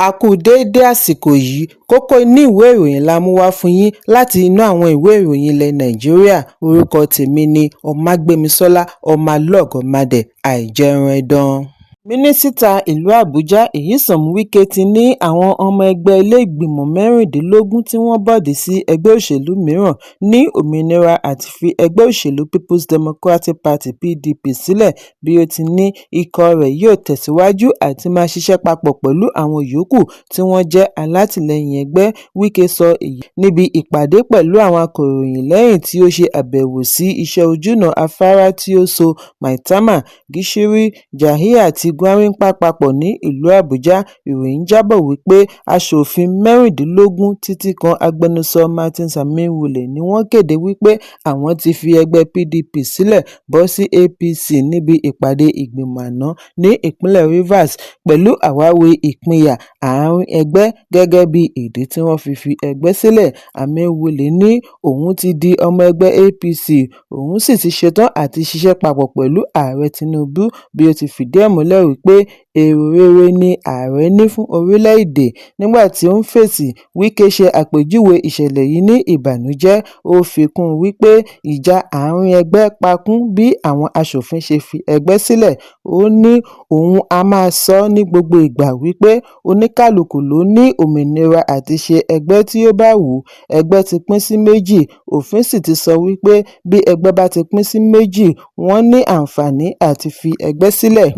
A kú déédé àsìkò yìí. Kókó inú ìwé ìròyìn la mú wá fún yín láti inú àwọn ìwé ìròyìn ilẹ̀ Nàìjíríà. Orúkọ tèmi ni Ọmágbémisọ́lá Ọmọlọ́gọ̀mádẹ àìjẹun ẹdán. Mínísítà ìlú Àbújá Nyesom Wike ti ní àwọn ọmọ ẹgbẹ́ ilé-ìgbìmọ̀ 16 tí wọ́n bọ̀dí sí ẹgbẹ́ òṣèlú mìíràn ní òmìnira àti fi ẹgbẹ́ òṣèlú Peoples Democratic Party (PDP) sílẹ̀ bí ó ti ní ikọ̀ rẹ̀ yóò tẹ̀síwájú àti máa ṣiṣẹ́ papọ̀ pẹ̀lú àwọn yòókù tí wọ́n jẹ́ alátìlẹyìn ẹgbẹ́. Wike sọ èyí níbi ìpàdé pẹ̀lú àwọn akọ̀ròyìn lẹ́yìn tí ó ṣe àbẹ̀wò sí iṣẹ́ ojúnà afárá tí ó so Maitama, Gishiri, Jahia àti Gwarinpa papọ̀ ní ìlú Àbújá. Ìròyìn jábọ̀ wípé aṣòfin 16 títí kan agbẹnusọ Martins Amaewhule ni wọ́n kéde wípé àwọn ti fi ẹgbẹ́ PDP sílẹ̀ bọ́ sí APC níbi ìpàdé ìgbìmọ̀ àná ní ìpínlẹ̀ Rivers pẹ̀lú àwáwí ìpínyà àárín ẹgbẹ́ gẹ́gẹ́ bí ìdí tí wọ́n fi fi ẹgbẹ́ sílẹ̀. Amaewhule ní òun ti di ọmọ ẹgbẹ́ APC, òun sì ti ṣetán àti ṣiṣẹ́ papọ̀ pẹ̀lú Ààrẹ Tinubu bí ó ti fìdí ẹ̀ múlẹ̀ wípé èrò rere ni ààrẹ ní fún orílẹ̀-èdè. Nígbà tí ó ń fèsì, Wike ṣe àpèjúwe ìṣẹ̀lẹ̀ yìí ní ìbànújẹ́. Ó fi kún un wípé ìjà àárín ẹgbẹ́ pakún bí àwọn aṣòfin ṣe fi ẹgbẹ́ sílẹ̀. Ó ní òun á máa sọ ní gbogbo ìgbà wípé oníkálukú ló ní òmìnira àti ṣe ẹgbẹ́ tí ó bá wù ú. Ẹgbẹ́ ti pín sí méjì, òfin sì ti sọ wípé bí ẹgbẹ́ bá ti pín sí méjì, wọ́n ní àǹfààní àti fi ẹgbẹ́ sílẹ̀.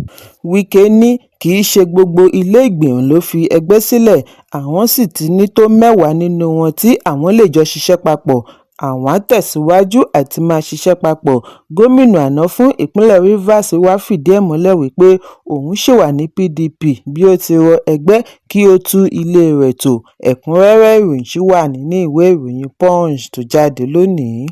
Wike ní kì í ṣe gbogbo ilé ìgbìmọ̀ ló fi ẹgbẹ́ sílẹ̀, àwọn sì ti ní tó 10 nínú wọn tí àwọn lè jọ ṣiṣẹ́ papọ̀. Àwọn á tẹ̀síwájú àti máa ṣiṣẹ́ papọ̀. Gómìnà àná fún ìpínlẹ̀ Rivers wá fìdí ẹ̀ múlẹ̀ wípé òun ṣì wà ní PDP bí ó ti rọ ẹgbẹ́ kí ó tún ilé rẹ̀ tò. Ẹ̀kúnrẹ́rẹ́ ìròyìn ṣì wà nínú ìwé ìròyìn Punch tó jáde lónìí.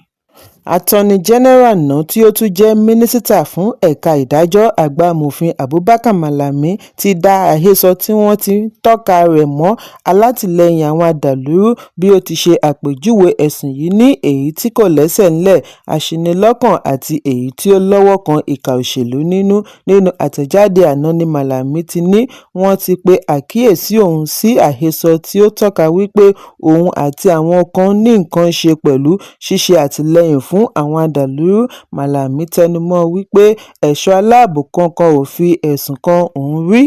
Attorney General àná tí ó tún jẹ́ mínísítà fún ẹ̀ka ìdájọ́, Àgbà Amòfin Abubakar Malami ti da àhesọ tí wọ́n ti ń tọ́ka rẹ̀ mọ́ alátìlẹyìn àwọn adàlúrú bí ó ti ṣe àpèjúwe ẹ̀sùn yìí ní èyí tí kò lẹ́sẹ̀ nílẹ̀, aṣinilọ́kàn àti èyí tí ó lọ́wọ́ kan ìkà òṣèlú nínú. Nínú àtẹ̀jáde àná ní Malami ti ní wọ́n ti pe àkíyèsí òun sí àhesọ tí ó tọ́ka wípé òun àti àwọn kan ní nǹkan ṣe pẹ̀lú ṣíṣe àtìlẹyìn fún àwọn adàlúrú. Malami tẹnumọ́ wípé ẹ̀ṣọ́ aláàbò kankan ò fi ẹ̀sùn kan òun rí.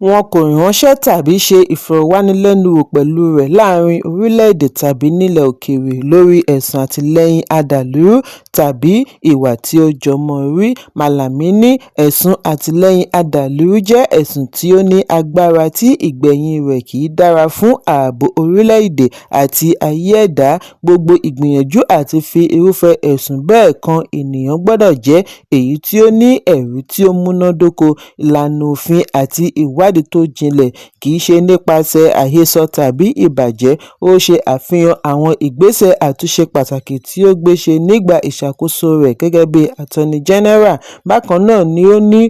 Wọn kò ránṣẹ́ tàbí ṣe ìfọ̀rọ̀wánilẹ́nuwò pẹ̀lú rẹ̀ láàrin orílẹ̀-èdè tàbí nílẹ̀ òkèèrè lórí ẹ̀sùn àtìlẹyìn adàlúrú tàbí ìwà tí ó jọmọ́ ọn rí. Malami ní ẹ̀sùn àtìlẹyìn adàlúrú jẹ́ ẹ̀sùn tí ó ní agbára tí ìgbẹ̀yìn rẹ̀ kì í dára fún ààbò orílẹ̀-èdè àti ayé ẹ̀dá. Gbogbo ìgbìyànjú àti fi irúfẹ́ ẹ̀sùn bẹ́ẹ̀ kan ènìyàn gbọ́dọ̀ jẹ́ èyí tí ó ní ẹ̀rí tí ó múnádóko, ìlànà òfin àti ìwádìí tó jinlẹ̀, kì í ṣe nípasẹ̀ àhesọ tàbí ìbàjẹ́. Ó ṣe àfihàn àwọn ìgbésẹ̀ àtúnṣe pàtàkì tí ó gbé ṣe nígbà ìṣàkóso rẹ̀ gẹ́gẹ́ bí Attorney General. Bákan náà ni ó ní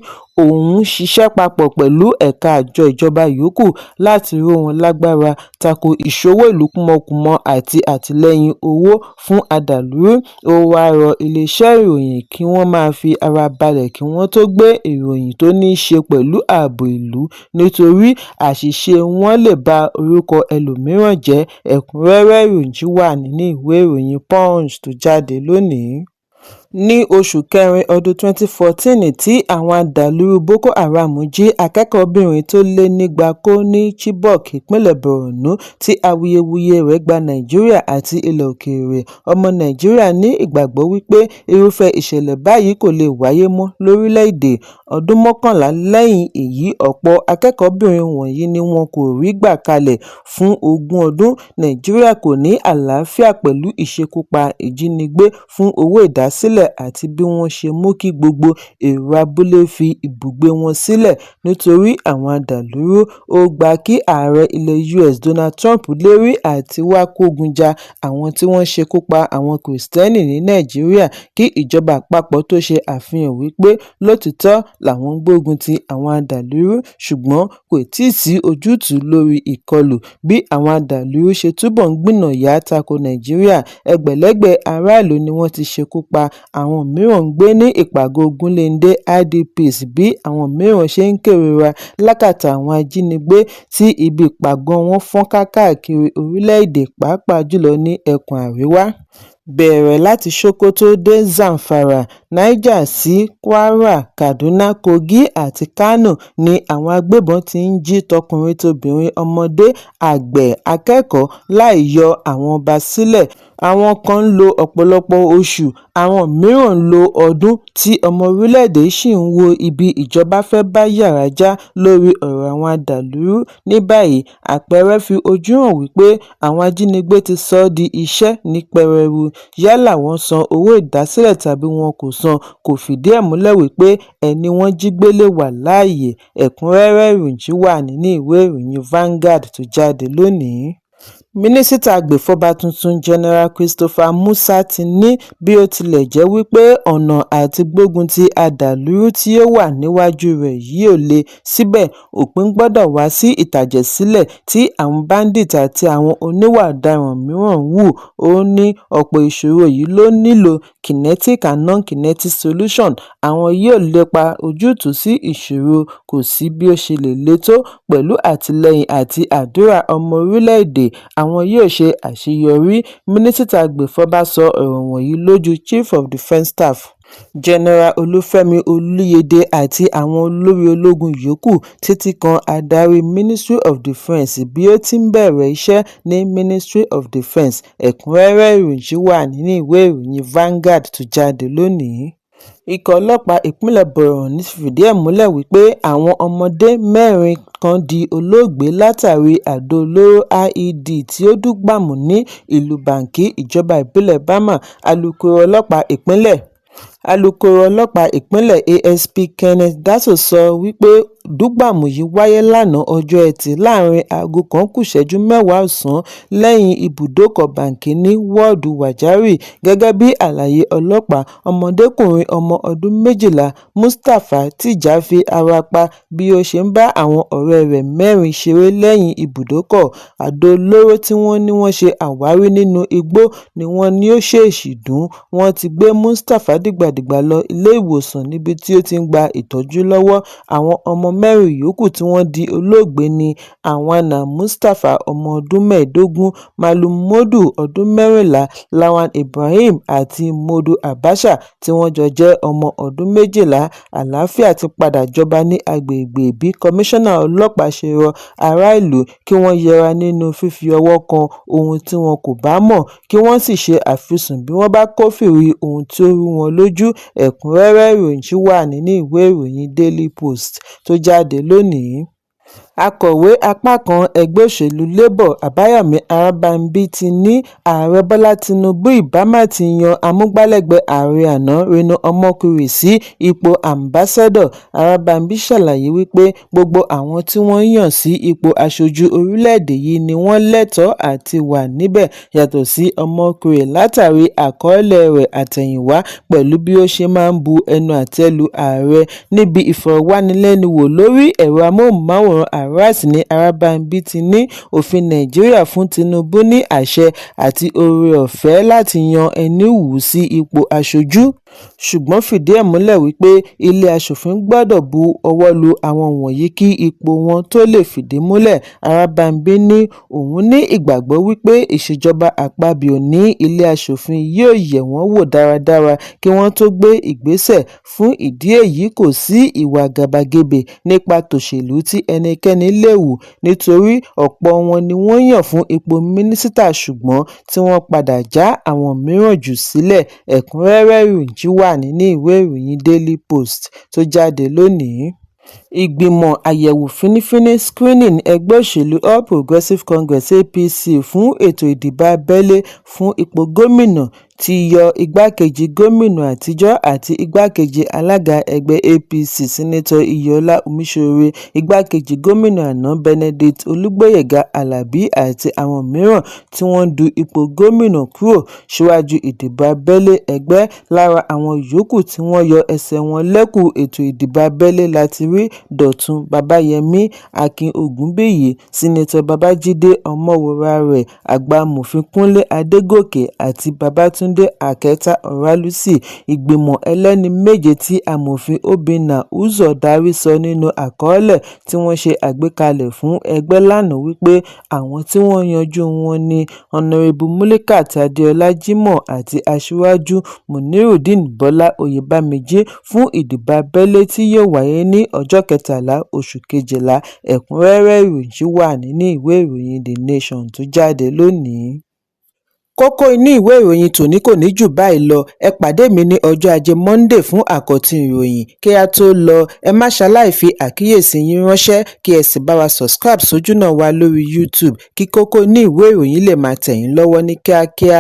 òun ń ṣiṣẹ́ papọ̀ pẹ̀lú ẹ̀ka àjọ ìjọba yòókù láti ró wọn lágbára tako ìṣọwọ́ ìlú kúmọkùmọ àti àtìlẹyìn owó fún adàlúrú. Ó wáá rọ iléeṣẹ́ ìròyìn kí wọ́n máa fi ara balẹ̀ kí wọ́n tó gbé ìròyìn tó ní í ṣe pẹ̀lú ààbò ìlú nítorí àṣìṣe wọn lè ba orúkọ ẹlòmíràn jẹ́. Ẹ̀kúnrẹ́rẹ́ ìròyìn ṣì wà nínú ìwé ìròyìn Punch tó jáde lónìí. Ní oṣù kẹrin ọdún 2014 tí àwọn adàlúrú Boko Haram jí akẹ́kọ̀ọ́bìnrin tó lé nígba kó ní Chibok, ìpínlẹ̀ Borno, tí awuyewuye rẹ̀ gba Nàìjíríà àti ilẹ̀ òkèèrè, ọmọ Nàìjíríà ní ìgbàgbọ́ wípé irúfẹ́ ìṣẹ̀lẹ̀ báyìí kò lè wáyé mọ́ lórílẹ̀-èdè. Ọdún 11 lẹ́yìn èyí, ọ̀pọ̀ akẹ́kọ̀ọ́bìnrin wọ̀nyí ni wọn kò rí gbà kalẹ̀. Fún ogún ọdún, Nàìjíríà kò ní àlàáfíà pẹ̀lú ìṣekúpa, ìjínigbé fún owó ìdásílẹ̀ àti bí wọ́n ṣe mú kí gbogbo èrò abúlé fi ibùgbé wọn sílẹ̀ nítorí àwọn adàlúrú. Ó gba kí ààrẹ ilẹ̀ US Donald Trump lérí àti wá kógun ja àwọn tí wọ́n ń ṣekú pa àwọn Kìrìtẹ́nì ní Nàìjíríà kí ìjọba àpapọ̀ tó ṣe àfihàn wípé lótìítọ́ làwọn ń gbógun ti àwọn adàlúrú, ṣùgbọ́n kò tíì sí ojútùú lórí ìkọlù. Bí àwọn adàlúrú ṣe túbọ̀ ń gbìnàyá tako Nàìjíríà, ẹgbẹ̀lẹ́gbẹ̀ aráàlú ni wọ́n ti ṣekú pa. Àwọn mìíràn ń gbé ní ìpàgọ́ Ogunléndé IDPs bí àwọn mìíràn ṣe ń kérora lákàtà àwọn ajínigbé tí ibi ìpàgọ́ọ wọn fọ́nká káàkiri orílẹ̀-èdè pàápàá jùlọ ní ẹkùn Àríwá, bẹ̀rẹ̀ láti Sokoto dé Zamfara, Niger sí Kwara, Kaduna, Kogi àti Kánò ni àwọn agbébọn ti ń jí tọkùnrin tobìnrin, ọmọdé, àgbẹ̀, akẹ́kọ̀ọ́ láì yọ àwọn ọba sílẹ̀. Àwọn kan ń lo ọ̀pọ̀lọpọ̀ oṣù, àwọn mìíràn ń lo ọdún tí ọmọ orílẹ̀-èdè sì ń wo ibi ìjọba fẹ́ bá yàrá já lórí ọ̀rọ̀ àwọn adàlúrú. Ní báyìí, àpẹẹrẹ fi ojú hàn wípé àwọn ajínigbé ti sọ ọ́ di iṣẹ́ ní pẹrẹu. Yálà wọ́n san owó ìdásílẹ̀ tàbí wọn kò san, kò fìdí ẹ̀ múlẹ̀ wípé ẹni wọ́n jí gbé lè wà láàyè. Ẹ̀kúnrẹ́rẹ́ ìròyìn yìí wà nínú ìwé ìròyìn Vanguard tó jáde lónìí. Mínísítà agbèfọ́ba tuntun General Christopher Musa ti ní bí ó tilẹ̀ jẹ́ wípé ọ̀nà àti gbógun ti adàlúrú tí ó wà níwájú rẹ̀ yóò le, síbẹ̀ òpin gbọ́dọ̀ wá sí ìtàjẹ̀sílẹ̀ tí àwọn bandit àti àwọn oníwà ọ̀daràn mìíràn ń hù. Ó ní ọ̀pọ̀ ìṣòro yìí ló nílò kinetic and non-kinetic solutions, àwọn yóò lépa ojútùú sí ìṣòro, kò sí bí ó ṣe lè le tó, pẹ̀lú àtìlẹ́yìn àti àdúrà ọmọ orílẹ̀-èdè àwọn yóò ṣe àṣeyọrí. Mínísítà agbèfọ́ba sọ ọ̀rọ̀ wọ̀nyí lójú Chief of Defence Staff General Olúfẹ́mi Olúyédè àti àwọn olórí ológun yòókù títí kan adarí Ministry of Defence bí ó ti ń bẹ̀rẹ̀ iṣẹ́ ní Ministry of Defence. Ẹ̀kúnrẹ́rẹ́ ìròyìn yìí wà nínú ìwé ìròyìn Vanguard tó jáde lónìí. Ikọ̀ ọlọ́pàá ìpínlẹ̀ Borno ti fìdí ẹ̀ múlẹ̀ wípé àwọn ọmọdé mẹ́rin kan di olóògbé látàrí àdó olóró IED tí ó dùgbàmù ní ìlú Banki, ìjọba ìbílẹ̀ Bama. Alūkkóró ọlọ́pàá ìpínlẹ̀ ASP Kenneth Daso sọ wípé dùgbàmù yìí wáyé lánàá ọjọ́ Etí láàrin aago kan ku ìṣẹ́jú 10 ọ̀sán lẹ́yìn ibùdókọ̀ Banki ní wọ́ọ̀dù Wajarri. Gẹ́gẹ́ bí àlàyé ọlọ́pàá, ọmọdékùnrin ọmọ ọdún 12 Mustapha Tija fi ara pa bí ó ṣe ń bá àwọn ọ̀rẹ́ rẹ̀ mẹ́rin ṣeré lẹ́yìn ibùdókọ̀. Àdó olóró tí wọ́n ní wọ́n ṣe àwárí nínú igbó ni wọ́n ní ó ṣèèṣì dún. Wọ́n ti gbé Mustapha dìgbàdìgbà lọ ilé-ìwòsàn níbi tí ó ti ń gba ìtọ́jú lọ́wọ́. Àwọn ọmọ mẹ́rin yòókù tí wọ́n di olóògbé ní Awana Mustapha, ọmọ ọdún 15, Mallam Modu, ọdún 14, Lawan Ibrahim àti Modu Abacha tí wọ́n jọ jẹ́ ọmọ ọdún 12. Àlàáfíà ti padà jọba ní agbègbè bí Kọmíṣánná ọlọ́pàá ṣe rọ aráàlú kí wọ́n yẹra nínú fífi ọwọ́ kan ohun tí wọn kò bá mọ̀, kí wọ́n sì ṣe àfisùn bí wọ́n bá kófìrí ohun tí ó rú wọn lójú. Ẹ̀kúnrẹ́rẹ́ ìròyìn yìí wà nínú ìwé ìròyìn Daily Post tó jáde lónìí. Akọ̀wé apá kan ẹgbẹ́ òṣèlú Labour Àbáyọ̀mí Arábàmbí ti ní Ààrẹ Bọ́lá Tinubu ìbá má ti yan amúgbálẹ́gbẹ̀ẹ́ ààrẹ àná Reno Omokri sí ipò ambassador. Arábàmbí ṣàlàyé wípé gbogbo àwọn tí wọ́n yàn sí ipò aṣojú orílẹ̀-èdè yìí ni wọ́n lẹ́tọ̀ọ́ àti wà níbẹ̀ yàtọ̀ sí Omokri látàrí àkọọ́lẹ̀ rẹ̀ àtẹ̀yìnwá pẹ̀lú bí ó ṣe máa ń bu ẹnu àtẹ́ lu ààrẹ. Níbi ìfọ̀rọ̀wánilẹ́nuwò lórí ẹ̀rọ amóhùnmáwòrán Arise ní Arábàmbí ti ní òfin Nàìjíríà fún Tinubu ní àṣẹ àti oore-ọ̀fẹ́ láti yan ẹni wù ú sí ipò aṣojú, ṣùgbọ́n fìdí ẹ̀ múlẹ̀ wípé ilé aṣòfin gbọ́dọ̀ bu ọwọ́ lu àwọn wọ̀nyí kí ipò wọn tóó lè fìdí múlẹ̀. Arábàmbí ní òun ní ìgbàgbọ́ wípé ìṣèjọba Akpabio ní ilé aṣòfin yóò yẹ̀ wọ́n wò dáradára kí wọ́n tó gbé ìgbésẹ̀. Fún ìdí èyí, kò sí ìwà àgàbàgebè nípa tòṣèlú tí ẹnikẹ́ni lè hù nítorí ọ̀pọ̀ wọn ni wọ́n yàn fún ipò mínísítà ṣùgbọ́n tí wọ́n padà já àwọn mìíràn jù sílẹ̀. Ẹ̀kúnrẹ́rẹ́ ìròyìn yìí wà nínú ìwé ìròyìn Daily Post tó jáde lónìí. Ìgbìmọ̀ àyẹ̀wò fínífíní screening ẹgbẹ́ òṣèlú All Progressives Congress APC fún ètò ìdìbò abẹ́lé fún ipò gómìnà ti yọ igbákejì gómìnà àtijọ́ àti igbákejì alága ẹgbẹ́ APC Senator Iyiola Omisore, igbákejì gómìnà àná Benedict Olùgbóyèga Alábí àti àwọn mìíràn tí wọ́n ń du ipò gómìnà kúrò síwájú ìdìbò abẹ́lé ẹgbẹ́. Lára àwọn yòókù tí wọ́n yọ ẹsẹ̀ wọn lẹ́kù ètò ìdìbò abẹ́lé láti rí Dọ̀tun Babayẹmi, Akin Ògúnbíyì, Senator Babájídé Ọmọwúrarẹ̀, àgbà Amòfin Kúnlé Adégòkè àti Babátúndé. Túnde Aketa Oralusi. Ìgbìmọ̀ ẹlẹ́ni méje tí Amòfin Obìnnà Uzor darí sọ nínú àkọọ́lẹ̀ tí wọ́n ṣe àgbékalẹ̀ fún ẹgbẹ́ lánàá wípé àwọn tí wọ́n yanjú wọn ní Honorébù Mulikat Adéọlá Jimoh àti Aṣíwájú Munirudeen Bọ́lá Oyèbáméjì fún ìdìbò abẹ́lé tí yóò wáyé ní ọjọ́ kẹtàlá oṣù kejìlá. Ẹ̀kúnrẹ́rẹ́ ìròyìn ṣì wà nínú ìwé ìròyìn The Nation tó jáde lónìí. Kókó inú ìwé ìròyìn tòní kò ní jù báyìí lọ. Ẹ pàdé mi ní ọjọ́ Ajé Monde fún àkọ́tún ìròyìn. Kí á tó lọ, ẹ má ṣaláì fi àkíyèsí yín ránṣẹ́, kí ẹ sì bá wa subscribe sójúnà wa lórí YouTube kí kókó inú ìwé ìròyìn lè máa tẹ̀ yín lọ́wọ́ ní kíákíá.